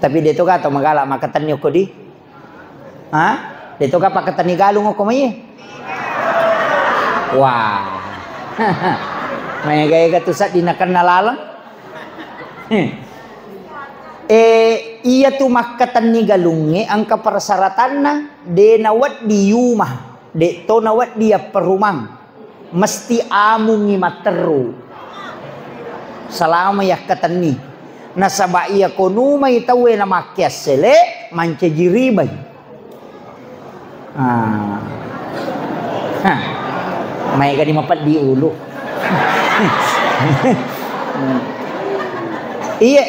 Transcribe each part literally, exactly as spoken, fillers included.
Tapi de' to ga tau magala makkatenni okko di? Ha? De' to ga pakkatenni galung okko mai? Wah. Maega-ega tu sedding nakenna laleng. Eh, iya tu makkatenni galungnge engka persyaratanna, de' nawedding yuma, de' to nawedding yapparumang. Mesti amungngi matteru. Selama yakkatenni. Nasaba iya ko numai tauwe namakkeassele, mancaji ribai. Ah. Hah. Maega ni mapeddi ulu. Iya.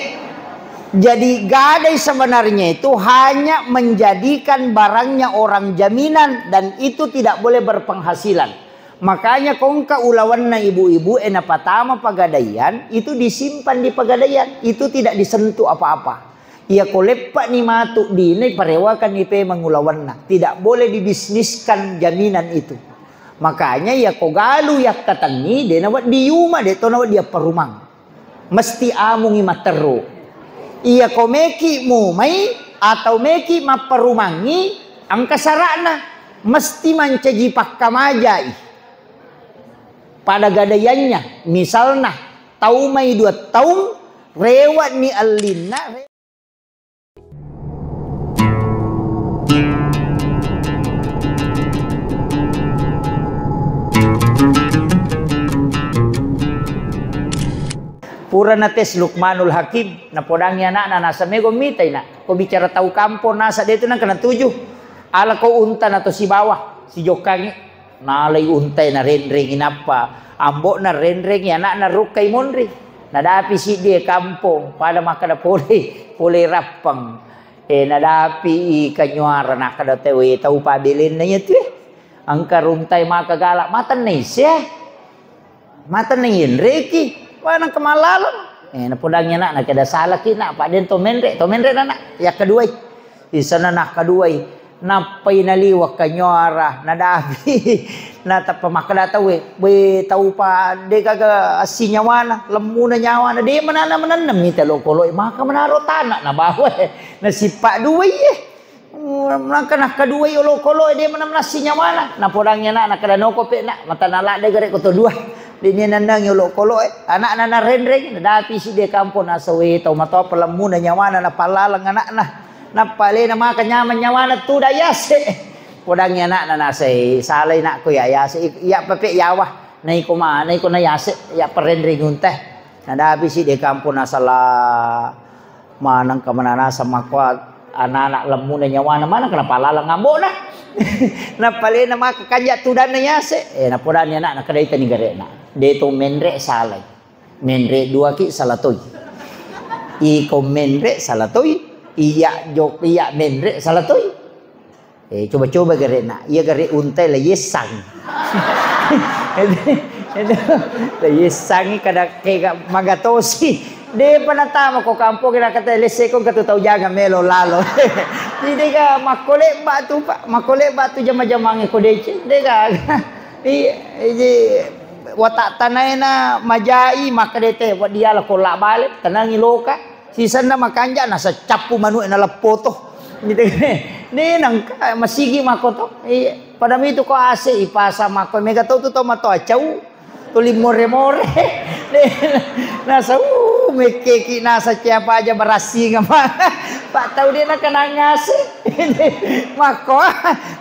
Jadi gadai sebenarnya itu hanya menjadikan barangnya orang jaminan dan itu tidak boleh berpenghasilan. Makanya ko engka ulawenna ibu-ibu e napatama pegadaian, itu disimpan di pegadaian, itu tidak disentuh apa-apa. Iya ko leppa ni matu dine parewakan ni pemeng ulawenna. Tidak boleh dibisniskan jaminan itu. Makanya iya ko galu yakkatenni de' nawedding yuma, de' to nawedding yapparumang. Mesti amungngi matteru. Iya ko meki mumai atau meki mapparumangngi, engka sara'na, mesti mancaji pakkamajai. Pada gadaiannya, misalna, tau mai dua taung, rewani ellinna, re- Pura nates Lukmanul Hakim, napodangi anakna, nasa mego mitai, Nak. Ko bicara tau kampong, nasa de' tu nengka natuju. Ala ko unta nato sibawa, sijokkangi. Nalai untae narenrengi, nappa ambo'na renrengi, ana'na rukkai monri. Nadapi siddi e kampong, pada makkeda pole, pole Rappang. Eh, nadapi i Kanyuara, nakkeda tau, "Eh, tau pabelenna iya tu, eh. Engka runtai maka gala, matenna isse, eh." Mata nainreki, wah, nengka mallaleng. Eh, napodangi anakna, keda salaki, Nak, pa den to menre, to menre, Nak, yakkeduai. Isana nakkeduai. Nappai naliweng Kanyuara, nadapi. Natappa makkeda tauwe, "We, tau pa de gaga assi nyawana, lemmuna nyawana, de manana manennem mita lokoloe, maka manaro tana nabawa." Nasippa duai, eh. Nangka nakkaduai olokoloe, de maneng manassi nyawana. Napodangi anakna, keda, "Noko pe, Nak, matana ladde gare ko to dua." De ni nennangi olokoloe. Anakna narenreng, nadapi siddi e kampong, nasa, "We, tau matoa palemmuna nyawana, napallaleng anakna. Nappa alena maka nyameng nyawana, tudang yase." Podangi anakna, nasa, "Eh, salai nakko ya yase, iya pape yawa. Naiko ma, naiko na yase, ya parenreng unta." Nadapi siddi e kampong, nasala maneng ka mananasa makko anana lemmuna nyawana, maneng ka napalaleng ambo'na. Napalena maka kanja tudanna yase. Eh, napodani anakna, keda, "Itani gare'na. De to menre salai. Menre duaki sala toi. Iko menre sala toi. Iya jok, iya menre sala toi." Eh, coba-coba gare'na. Iya gare untai la yessang. Itu, itu, la yessangi kada kega magatosi. Depa natama ko kampongnge, nakata lesseko engka tu tau jaga melo lalo. Jadi dega makko lebba tu, Pak. Makko lebba tu jama-jamangnge ko deceng. Dega. Iya, jadi watak tanaena majai, maka dete, wa diala ko la bale, tanangi loka. Sisenna makanja, nasa cappu manu'e naleppoto. Gitu. De nengka masigi makkoto. Iya. Pada mitu ko ase ipasa makko, mega tau tu tau matoa cau. Tuli more-more. De, nasa, uh, mekkeki nasa ciapa aja barassingeng. Pak tau de nakenang ase. Makko,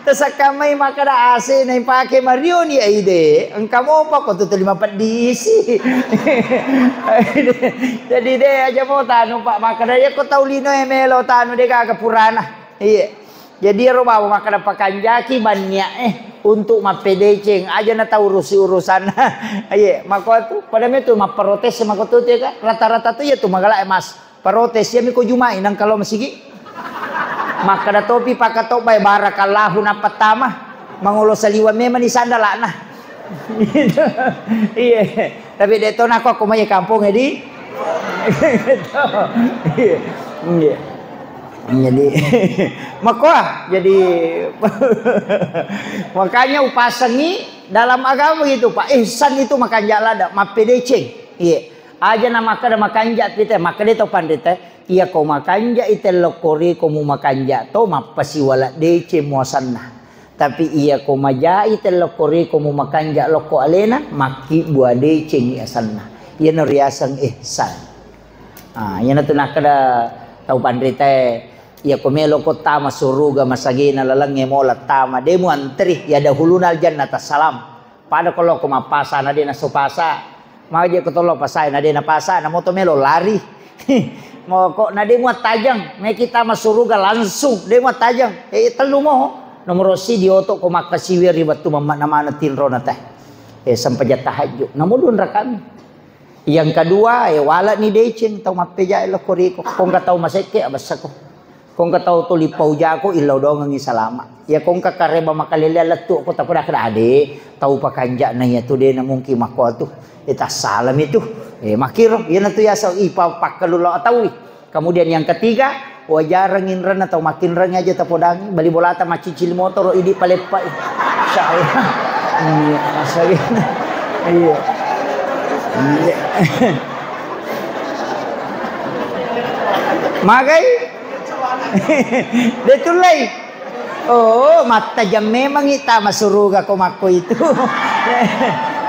tasakka mai makkeda ase naipake marioni, ai de, engka mopa ko tu tuli mapeddisi. Jadi de aja mo tanu, Pak, makkeda iya ko tau lino e melo tanu de gaga purana. Iya. Jadi ero bawang makkeda pakanjaki banniak e untuk mappedeceng, aja na tau urusi urusanna. Iya, makko tu pada metu mapprotes makko tu, ya kan? Rata-rata tu iya tu magala e, Mas. Protes, iyami ko Juma'i nengka lao masigi. Makkeda topi pakatobbae, "Barakallahu," nappa tama. Mangolo saliweng memang ni sandala'na. Gitu. Iya. Tapi de to nako ko mai kampongnge di. Iya. Iya. Jadi makkoa, jadi makanya upasengi dalam agama begitu, Pak. Ihsan itu makanja lada, mappedeceng. Iya. Aja na makkeda makanja pite, makkeda to panrita, Iyako makanja'i tellokko riko mumakanja to, mappasiwala deceng muasanna. Tapi iyako maja'i tellokko riko mumakanja lokko alena, makkibbua decengngi asanna. Iyana riaseng ihsan. Ah, iyanatu nakkeda tau panritae, iyako meloko tama suruga masagena lalengnge mola tama, de muanteri, ya dahuluna aljannata salam. Pada ko loko mappasa na de naso pasa. Maje ko tollo pasai na de napasa, na moto melo lari. Moko na de muattajeng, meki tama suruga langsung, de muattajeng. Eh, tellu mo. Nomoro si dioto ko makkasiwi ri wettu mamma na maneng tinrona teh. Eh, sempajang tahajud. Namo dua rakami. Yang kedua, eh, walani deceng tau mappejae lokko riko. Ko engka tau masekke, abessako. Ko engka tau tuli paujako, illau dongengi salama. Iya ko engka kareba makalelea lettu ko tapoda kada ade, tau pakanjana iya tu de na mungkin makko tu. Eh, tassalami tu. Eh, makiro, iyanatu yasa ipa pakkalulau ataui. Kemudian yang ketiga, wajareng inrenna tau makkinreng aja tapodangi, bali bolata maccicil motoro idi paleppai. Insyaallah. Iya, masya Allah. Iya. Iya. Magai? Detullai. Oh, mattajeng memangngi tama suruga ko makko itu.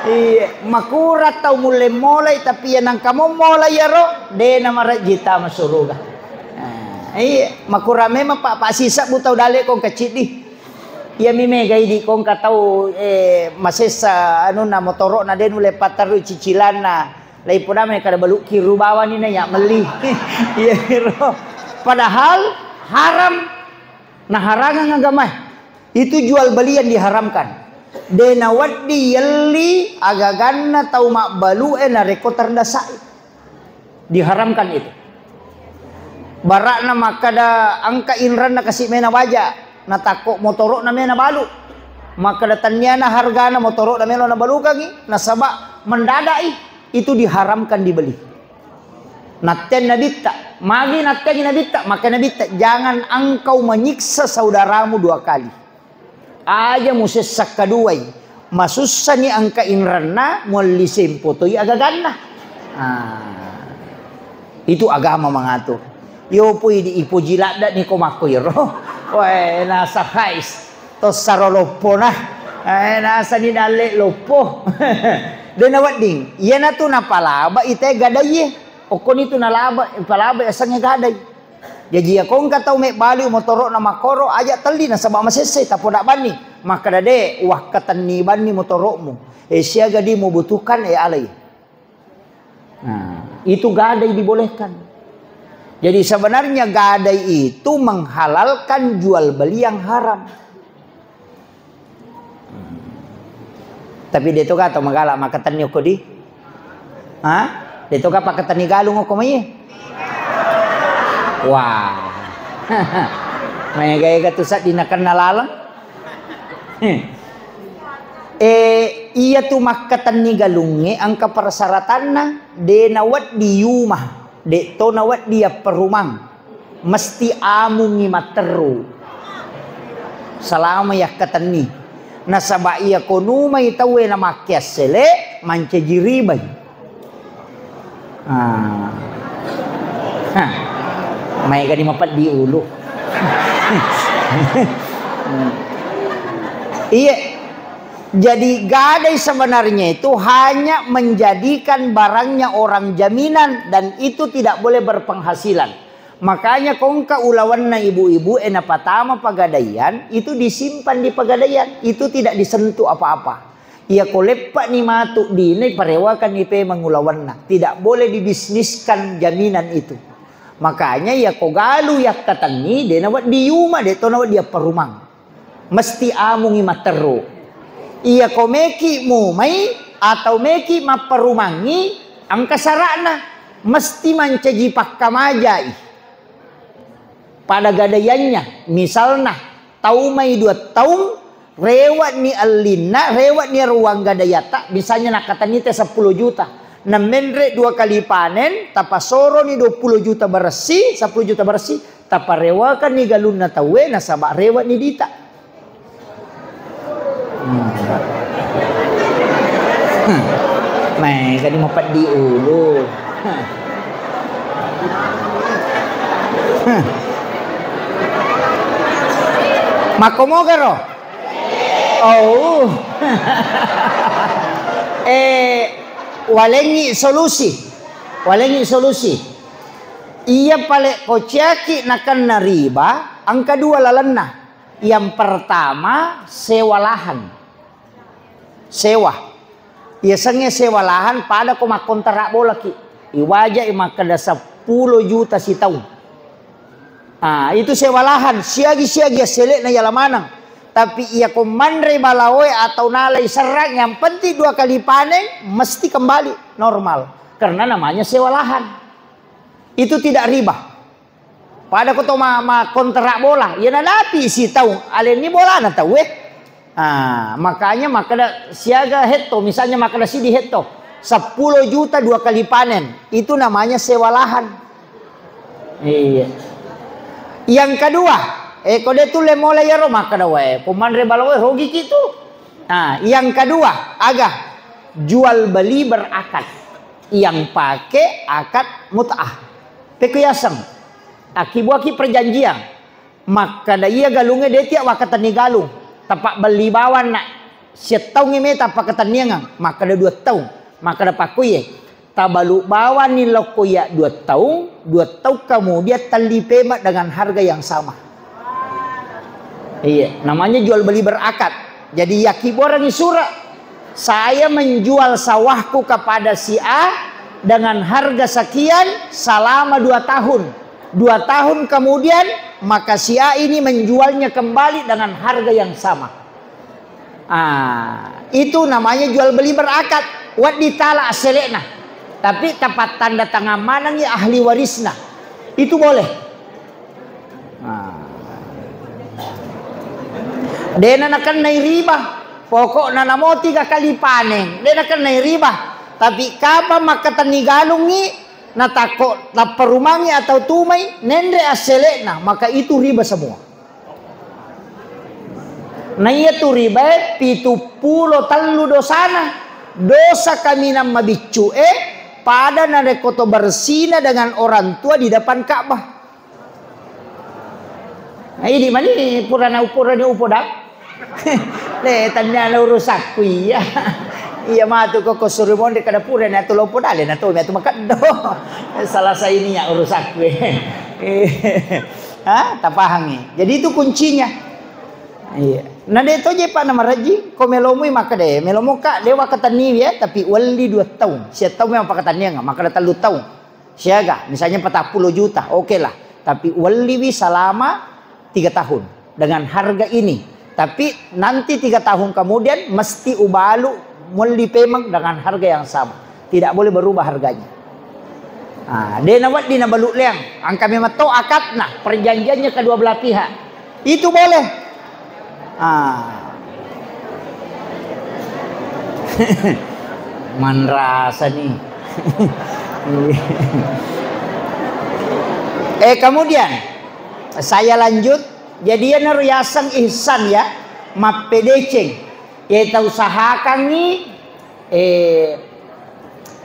Iya, makura tau mulle molai, tapi iya nangka mo molai iyaro, de namarejji tama suruga. Ah, iya, makura memang pa, pa sisebbu tau dale ko engka ciddi. Iya mi mega idi ko engka tau, eh, masessa anunna motoro'na de nulle patterru cicilanna. Lai podamai kada balu kiru bawani na ya melli. Iya ro. Padahal haram. Naharangang agamae. Itu jual beli yang diharamkan. De nawedding yelli agaganna tau mabbalu'e narekko terdasai. Diharamkan itu. Barakna makkada engka inranna kasi mena baja, natakko motoro'na mena balu. Makkada tenniana hargana motoro'na melo nabalukangi, nasaba mendadai, itu diharamkan dibeli. Natten nabitta, magi nattengi nabitta, maka nabitta, "Jangan engkau menyiksa saudaramu dua kali." Aja musessa kaduai, masussani engka inranna, mualli sempo toi agaganna. Ah, itu agama mengatur. Yo pui di ipoji ladda ni ko makko yero. Wae nasa hais. Tossaro loppona. Eh, nasani dalle loppo. De nawedding. Iyanatu napalaba ite gadaiye. Okkoni tu nalaba, palaba asengnge gadai. Jaji, iya ko engka tau mebbalu motoro'na makkoro, aja telli nasaba masessai, tapoda banni. Makkada, "De, wakkatenni banni motoro'mu. Eh, siaga di mubutuhkan, eh, alai." Nah, itu gadai dibolehkan. Jadi, sebenarnya gadai itu menghalalkan jual beli yang haram. Tapi de to ga to magala makkatenni okko di? Ha? De to ga pakkatenni galung okko mai? Wah. Maega-ega tu saddi nakenna laleng. Eh, iya tu makkatenni galungnge engka persyaratanna, de nawedding yuma, de to nawedding yapperumang. Mesti amungngi matteru. Salama yakkatenni. Nasaba iya ko numai tauwe namakkeassele, mancaji ribai. Ah. Hah. Maega di mapeddi ulu. Iya. Jadi gadai sebenarnya itu hanya menjadikan barangnya orang jaminan dan itu tidak boleh berpenghasilan. Makanya ko engka ulawenna ibu-ibu e napatama pagadaian, itu disimpan di pagadaian, itu tidak disentuh apa-apa. Iya ko leppa'ni matu dina, parewakanni pemeng ulawenna. Tidak boleh dibisniskan jaminan itu. Makanya iya ko galu yakkatenni, de nawedding yuma, de to nawedding yapparumang. Mesti amungngi matteru. Iya ko meki mumai atau meki mapparumangngi, engka sara'na, mesti mancaji pakkamajai pada gadaiannya. Misalna, tau mai dua taung, rewe'ni ellinna, rewe'ni ruang gadaiatta, misalnya nakkatenni te seppulo juta. Namenre dua kali panen, tapasoroni dua puluh juta bersih, seppulo juta bersih, taparewakanni galunna tauwe nasaba rewe'ni dita. Hmm. Hmm. Maega ni mapeddi ulu. Hmm. Makkomogaro? Oh. Eh, walengngi solusi. Walengngi solusi. Iya pale kociaki nakenna riba, engka dua lalenna. Yang pertama, sewa lahan. Sewa. Yasengnge sewa lahan, pada ko makkontrak bolaki. Iwajai makkeda seppulo juta sitaung. Ah, itu sewa lahan, siagi-siagi assele'na yala maneng. Tapi iya ko manre balaoe atau nalai serrang, yang penting dua kali panen, mesti kembali normal. Karena namanya sewa lahan. Itu tidak riba. Pada ko to ma, ma kontrak bola, iya nadapi sitaung, alenni bolana tauwe. Ah, makanya makkeda siaga hetto, misalnya makkeda sidi hetto, seppulo juta dua kali panen, itu namanya sewa lahan. Iya. Yang kedua, eh, ko de tulle mola yaro makkeda wae, ko manre balaoe rogi kitu. Nah, yang kedua, aga jual beli berakad. Yang pakai akad mut'ah. Pekku yaseng. Akkibuaki perjanjian. Makkeda iya galungnge de tiak wakkatenni galung. Tapabelli bawanna. Siettaungngi meta pakkatenniangang. Makkeda dua taung. Makkeda pakkuye. Tabalu bawanni lokko iya dua taung, dua taung kemudian telli pema dengan harga yang sama. Iya, namanya jual beli berakad. Jadi yakkibuarengngi surat. Saya menjual sawahku kepada si A dengan harga sekian selama dua tahun. Dua tahun kemudian, maka si A ini menjualnya kembali dengan harga yang sama. Ah, itu namanya jual beli berakad. Wedding tala assele'na. Tapi tapattanda tangan manengngi ahli warisna. Itu boleh. Ah. Dena nakennai riba. Pokokna namo tiga kali panen. Dena nakennai riba. Tapi kapang makkatenni galungngi, natakko tapperumangngi atau tumai, nenre assele'na, maka itu riba semua. Naiya tu ribae pitu pulo tellu dosana. Dosa kaminang mabiccu'e pada narekko to bersina dengan orang tua di depan Ka'bah. Nah, idi mani purana, purani upodang. Le, tania na urusakku iya. Iya matu ko, ko suru monri kada pura na tu lopo dale na to, mi atu makeddo. Salah saini ya urusakku. Ha, tapahangi. Jadi itu kuncinya. Iya. Na de to je pa na maraji, ko melomui makkeda, melomo ka de wakkatenni ya, tapi welli dua taung. Sia taung memang pakkatenniang, makkeda tellu taung. Siaga, misalnya patappulo juta, oke lah. Tapi welliwi selama tiga tahun dengan harga ini. Tapi nanti tiga tahun kemudian mesti ubalu melli pemeng dengan harga yang sama. Tidak boleh berubah harganya. Ah, de na wedding na balu leang. Angka memang to akadna, perjanjiannya kedua belah pihak. Itu boleh. Ah. Manrasa nih. Eh, kemudian saya lanjut. Jadi, iyanaro yaseng ihsan ya, mappedeceng. Ya, tausahakangngi, eh,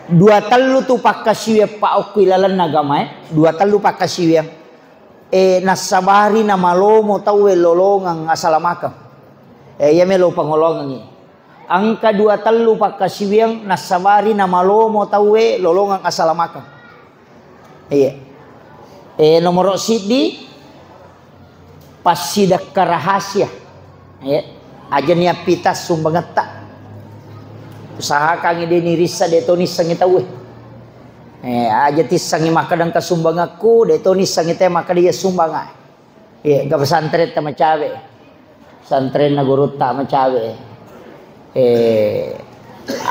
dua tellu tu pakkasiwiang pa okko ilalenna agamae, dua tellu pakkasiwiang. Eh, nassabari namalomo tauwe lolongeng asalamakeng. Eh, iya melo pangolongengngi. Engka dua tellu pakkasiwiang nassabari namalomo tauwe lolongeng asalamakeng. Iya. Eh, nomoro siddi, passidekka rahasia. Iya. Aja niappita sumbangetta. Usahakangngi de nirissa, de to nissengngi tauwe. Eh, aja tissengngi makkeda engka sumbangekku, de to nissengngi te makkeda iya sumbanga. Iya, engka pesantren ta macawe. Pesantrenna gurutta macawe. Eh,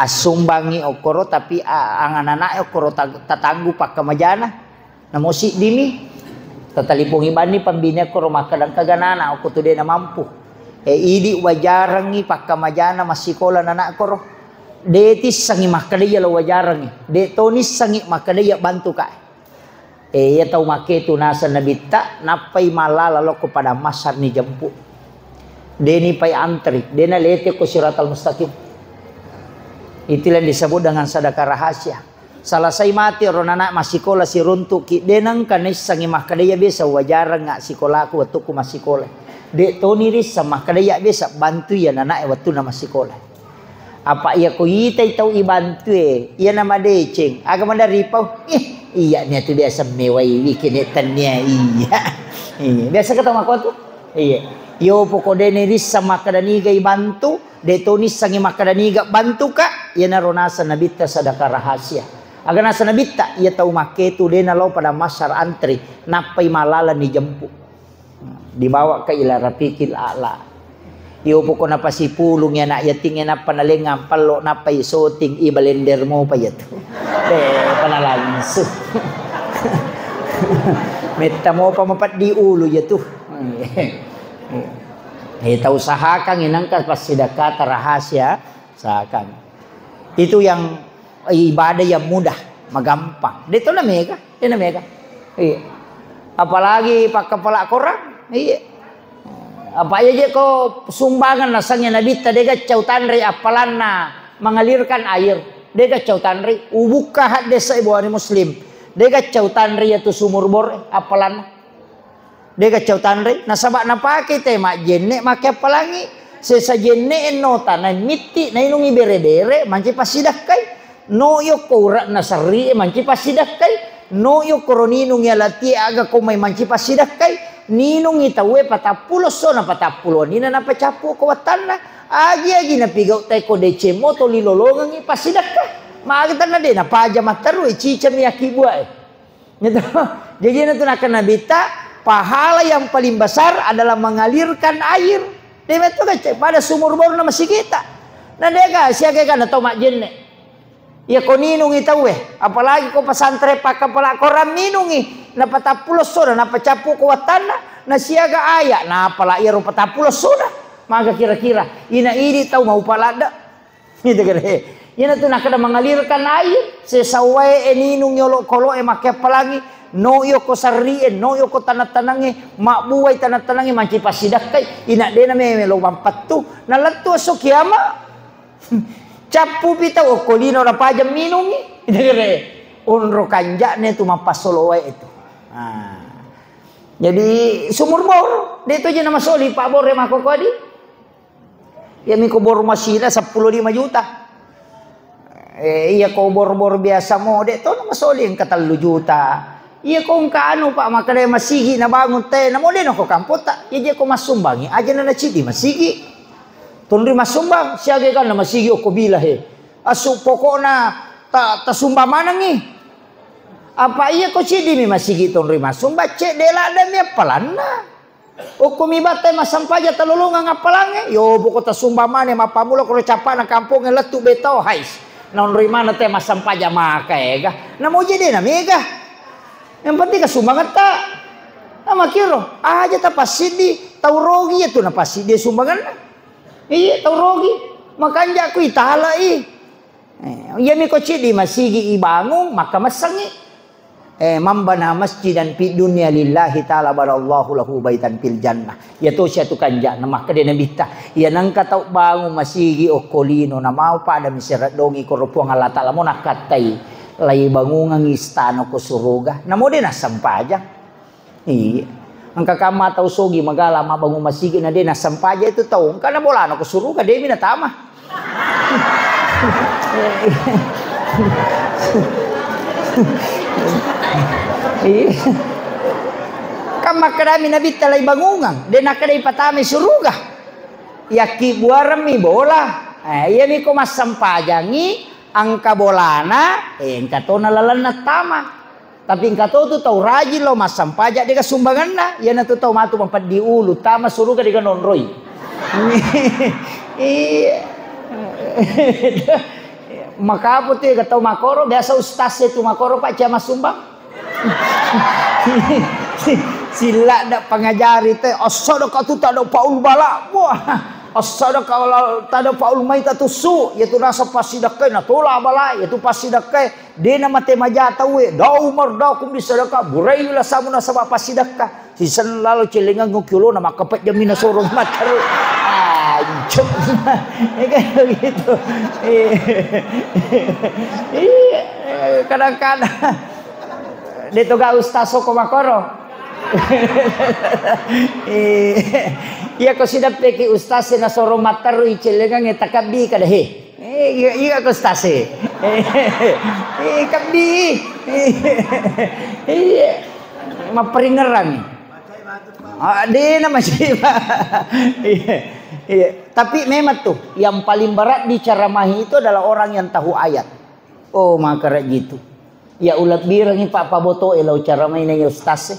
assumbangi okkoro, tapi a-, anganana'e okkoro ta-, tatanggu pakkamajana. Namo siddimi, tatalipongi banni pambine okkoro makkeda engka ganana okko tu de namampu. Eh, idi wajarengngi pakkamajana massikola nanakkoro. De tissengngi makkeda iya lo wajarengngi. De to nissengngi makkeda iya bantu ka. Eh, iya tau makketu naseng Nabitta, nappai mallala lokko padang mahsyar ni jemput. Deni pai antri, dena lete ko siratal mustaqim. Itulah yang disebut dengan sedekah rahasia. Salasai mati ro nana massikola siruntuki, de nengka naissangi makkeda iya biasa wajarengnga sikolaku wettukku massikola. De toni risseng makkeda iya biasa bantui iya nanae wettunna massikola. Apa iya ko itai tau ibantue, iya na madeceng, aga mada ripau? Ih, iya nia tu biasa mewai wikene tennia iya. Iya, biasa kata makko tu? Iya. Yo poko de ni risseng makkeda niga ibantu, de to nissengngi makkeda niga bantuka, iyanaro naseng Nabitta sedekah rahasia. Aga naseng Nabitta, iya tau makketu de nalao pada massar antri, nappai malaleng ni jempu. Dibawa ke ila rafiqil a'la. Iyo poko napasipulung anak yating nappa nalengang pallo nappai soting i balender mopa iyatu. De pana langsung. Metta mopa mapeddi ulu iyatu. Eh, ta usahakan inangka passidakata rahasia, usahakan. Itu yang ibadah yang mudah, magampang. De to na mega, de na mega. Iya. Apalagi pakkapala korang, iya. Apa iya je ko sumbangan nasangnge Nabitta de gaccau tanre appalanna mengalirkan air. De gaccau tanre, ubukka hadde sai buani Muslim. De gaccau tanre yatu sumur bor appalanna. De gaccau tanre, nasaba napake te majjenne make appalangi. Sesa jenne ennota na mitti nainungi bere-bere manci passidakkai. No yokko ura'na sarri e manci passidakkai. No yokko ro ninungi alatie aga ko mai manci passidakkai. Ninungi tauwe patappulo sona patappulo nina napacappu ko wattanna. Agi-agi napigau tai ko decemmo toli lolongengi passidakka. Maga tanna de napaja matteru e cicami akibua e. Gitu. Jadi, itu nakkeda Nabitta, pahala yang paling besar adalah mengalirkan air. De metto kecce pada sumur bor na masigita. Na dega siaga kan tau majjenne. Iya ko ninungi tauwe, apalagi ko pesantren pakkapala korang minungi, na patappulo sona, na pacappu ko wattanna, na siaga aya, na pala iyaro patappulo sona. Maga kira-kira, ina idi tau mau paladda. Gitu kan, eh. Iyana tu nakkeda mengalirkan air, sesa wae e ninung yolo kolo e makke appalangi, no yoko sarri e, no yoko tanang-tanange, mabbuai tanang-tanange manci passidakkai, ina dena meme lo mampattu, na lettu esso kiama. Cappu pi tau okko lino na pajang minungi. Gitu kan, eh. Onro kanjane tu mappassolo wae itu. Nah. Jadi sumur bor, de to je na masoli pa bor e makkoko adi. Iya miko bor masina seppulo lima juta. Eh, iya ko bor-bor biasa mo, de to na masoli engka tellu juta. Iya ko engka anu, Pak, makkeda masigi nabangun te, namo de nako kampota. Iya je ko massumbangi, aja na nacidi masigi. Tonri massumbang, siaga kan na masigi okko bila he. Asu pokokna ta, tasumbang manengi. Apa iya ko cidi mi masigi tonri massumbang, cek de ladde mi appalanna. Okko mi batte massampaja talolongang appalangnge, yo boko tasumba mane mappammula koro cappana kampongnge lettu betau hais. Naonroi maneng te massampaja maka ega. Namoje de na mega. Yang penting kasumbangetta. Namakiro, aja tapassiddi, tau rogi ya tu napassiddi sumbanganna. Iya, tau rogi. Makanja ku italai. Eh, iya mi ko cidi masigi ibangung, maka messengi. Eh, man bana masjidan fid dunya lillahi ta'ala banallahu lahu baitan fil jannah. Iya to sia tu kanja'na, makkeda Nabitta, iya nengka tau bangung masigi okko lino, na mau pada misereddongi koro Puang Allah Ta'ala mo nakkattai, lai bangungang istana ko suruga. Namo de nassempajang. Iya. Engka kamma tau sogi magala mabbangung masigi na de nassempajang itu tau. Engka na bolana ko suruga, de mi natama. Iya. Kan makkedami Nabitta lai bangungang, de nakkedai patamai suruga. Yakkibuaremmi bola. Eh, iyami ko massempajangi engka bolana, eh, engka tona lalenna tama. Tapi engka to tu tau rajin lo massempaja de kasumbanganna, iyana tu tau matu mapeddi ulu, tama suruga de kanonroi. Iya. Makapo tu ega tau makoro, biasa ustaz e tu makoro, Pak, cia massumbang. Silla da pangajari te, assadaka tu tada paul bala. Wah, assadaka tada paul maitatu su, yaitu rasa passidakkai na tola bala, yaitu passidakkai. Dena mate maja tauwe, dau mardakum bisadaka, burai lasamu nasaba passidakka. Sisen lalo celengang ngokiolona makkapejjammi nasoro matteru. Anjok. Ya kan begitu. Iya. Iya. Kadang-kadang de' to ga ustaz ko makoro. Eh, iya ko sidappeki ustaz e nasoro matteru i cellengang e takabbi kada he. Eh, iya, iya ko ustaz e. Eh, eh, kabbi. Iya. Mapperingerang. Ah, de' na masih, Pak. Iya. Iya. Tapi memang tuh, yang paling berat diceramahi itu adalah orang yang tahu ayat. Oh, maka gitu. Ya, ulebbirengngi, Pak, paboto e lao ceramai na ya ustaz e.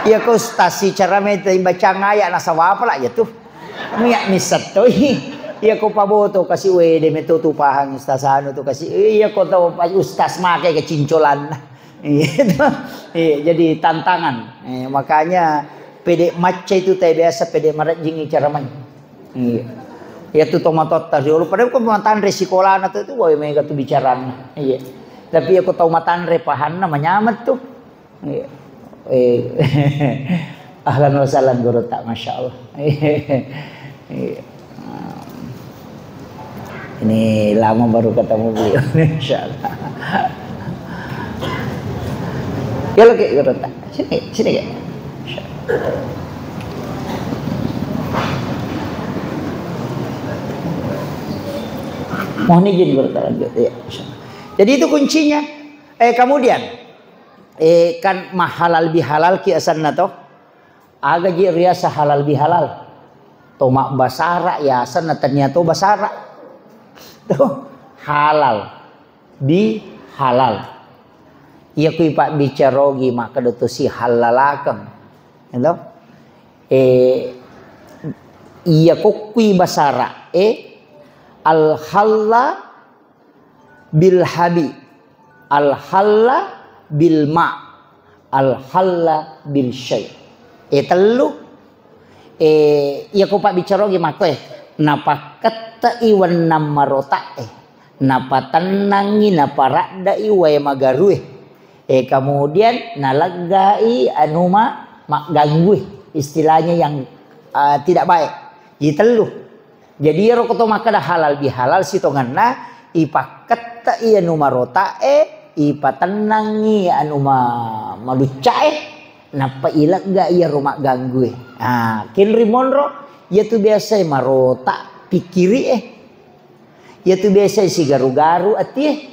Iya ko ustaz e ceramai tai bacang ayat nasaba apa lah ya tuh. Muya missettoi. Iya ko paboto kasi wede meto tu pahang ustaz anu tu kasi. Iya ko tau pa ustaz make kecincolanna. Iya, itu. Iya, jadi tantangan. Eh, makanya pede macca itu teh biasa pede marejjingi ceramai. Iya. Iya tu tomatotta riolo. Padahal ko matanre sikolana tu, tu wae mega tu bicaranna. Iya. Tapi iya ko tau matanre pahanna manyamet tu. Iya. Eh. Ahlan wa sahlan guru tak, masya Allah. Iya. Ini lama baru ketemu beliau, masya Allah. Ya lo kayak guru tak. Sini, sini kayak. Mohon izin guru tak lanjut. Ya. Jadi itu kuncinya. Eh, kemudian, eh, kan mahalal bihalal ki asanna toh. Aga ji riasa halal bihalal. To mabbasara ya asanna tania to basara. Tuh, halal bihalal. Iya kui pabbicarogi makkeda to si halalakeng. Gitu? Eh, iya kokkui basara, eh, al halla bil habi, al halla bil ma, al halla bil syai. Eh, tellu. Eh, iya ko pabbicarogi makko, eh, napakkette'i wennang marota, eh. Napatennangngi, naparaddai wae magarue. Eh, kemudian naleggai anu ma-, magganggui, istilahnya yang, eh, tidak baik. Jadi tellu. Jadi iyaro ko to makkeda halal bihalal sitongenna, ipakkettei anu marota'e, ipatennangngi anu ma-, malucca'e, nappa ilegga iyaro magganggui. Ah, kenri monro, iyatu biasae marota pikkiri'e. Iyatu biasa sigaru-garu atie.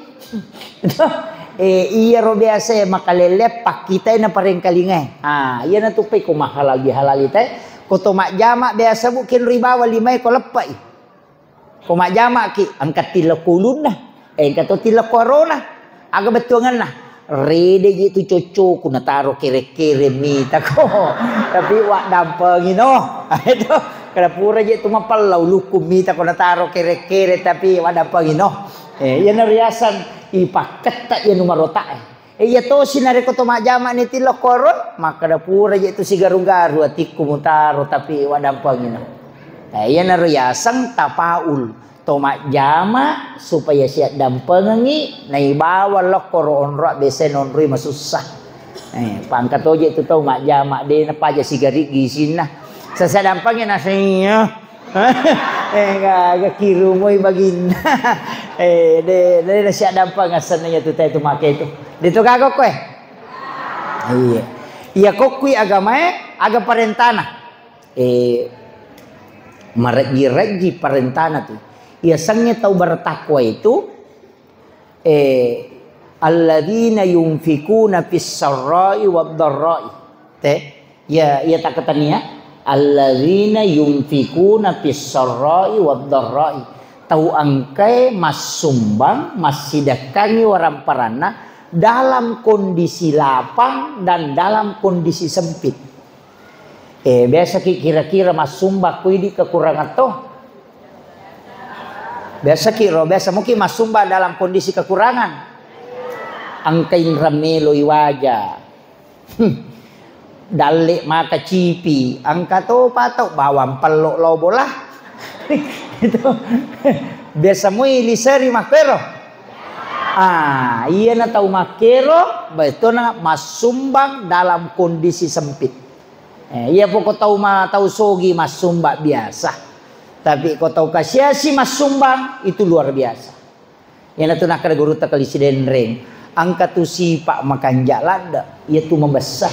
Eh, iyaro biasa makalelle pakkitai na parengkalingai. Ah, iyana tu pei ko mahalal bihalal ite. Ko to majjama biasa bu kenri bawa limae ko leppai. Ko majjama ki engka tillo kulunna. Eh, engka to tillo korona. Aga bettuanganna? Rede je tu coccoku nataro kere-kere mitako. Tapi waddampengi no. Itu kada pura je tu mapella ulukku mitako nataro kere-kere tapi waddampengi no. Eh, iyana riaseng ipakketta iya numarota. Eh, iya tosi narekko to majjama ni tillo koron, makkada pura je tu sigaru-garu atikku mutaro tapi waddampengi no. Eh, iyana riaseng tapaul. To majjama supaya siaddampengengngi, naibawa lokkoro onroa biasa nonroi masussa. Eh, pangka toje tu tau majjama, de napaja sigariggi isinna. Sasa dampengi nasinya. Eh, ga, ga kirumoi baginna. Eh, de, de nasiaddampeng asenna iya tu tai tu make tu. De tu gaga koe. Iya. Iya kokkui agamae, aga parentana. Eh, marejji-rejji parentana tu. Yasengnge tau bertakwa itu, eh, alladzina yunfikuna fis sarra'i wad dharra'i. Te, ya, ya takatania. Alladzina yunfikuna fis sarra'i wad dharra'i. Tau engkae massumbang, massidekkangi waramparanna dalam kondisi lapang dan dalam kondisi sempit. Eh, biasaki kira-kira massumbang ko idi kekurangan to? Biasaki ro, biasa muki massumbang dalam kondisi kekurangan. Engka inrang meloi waja. Hmm. Dalle maka cipi, engka to patau bawang pello lobo lah. Itu. Biasa mui liseri makkero. Ah, iyana tau makkero, betona massumbang dalam kondisi sempit. Eh, iya poko tau ma-, tau sogi massumbang biasa. Tapi ko tau kasiasi massumbang, itu luar biasa. Iyanatu nakkeda gurutta Kali Sidenreng, engka tu sipa makanja ladde, iyatu mabessa.